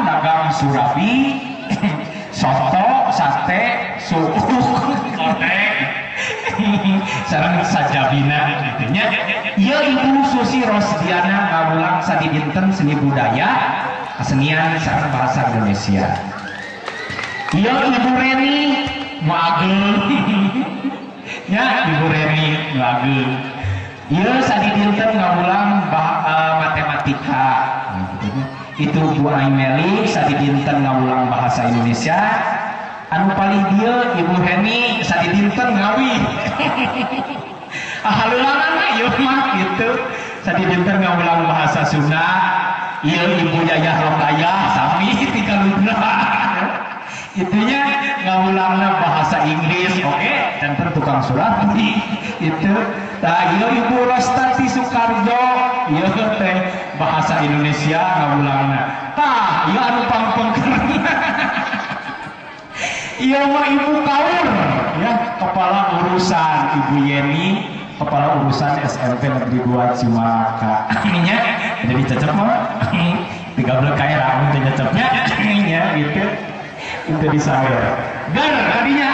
dagang surabi, soto, sate, suuk, Kotek. Sareng sajabina gitu nya. Ieu Ibu Susi Rosdiana ngawulang sadidinten seni budaya, kesenian sareng bahasa Indonesia. Ieu Ibu Reni nu ageng. Nya Ibu Reni nu ageng. Ieu sadidinten ngawulang matematika. Gitu nya. Itu Bu Aimeli sadidinten ngawulang bahasa Indonesia. Anu paling dieu Ibu Heni sadidinten ngawi. Halulangan we ieu mah gitu. Sadidinten ngawulang bahasa Sunda. Ieu Ibu Yayah Rokayah sami ti Kaludra. Itunya ngawulangna bahasa Inggris, oke, janten tukang surabi itu. Tah ieu Ibu Rostanti Soekarjo, ieu teh bahasa Indonesia ngawulangna. Tah ieu anu pangpengkerna. Ieu mah Ibu Kaur, ya, kepala urusan Ibu Yeni, kepala urusan SMP Negeri 2 Cimalaka. Ininya jadi cecep mah. 13 kaya ramun teh cecepnya. Ininya gitu. Itu disawer. Gar tadinya.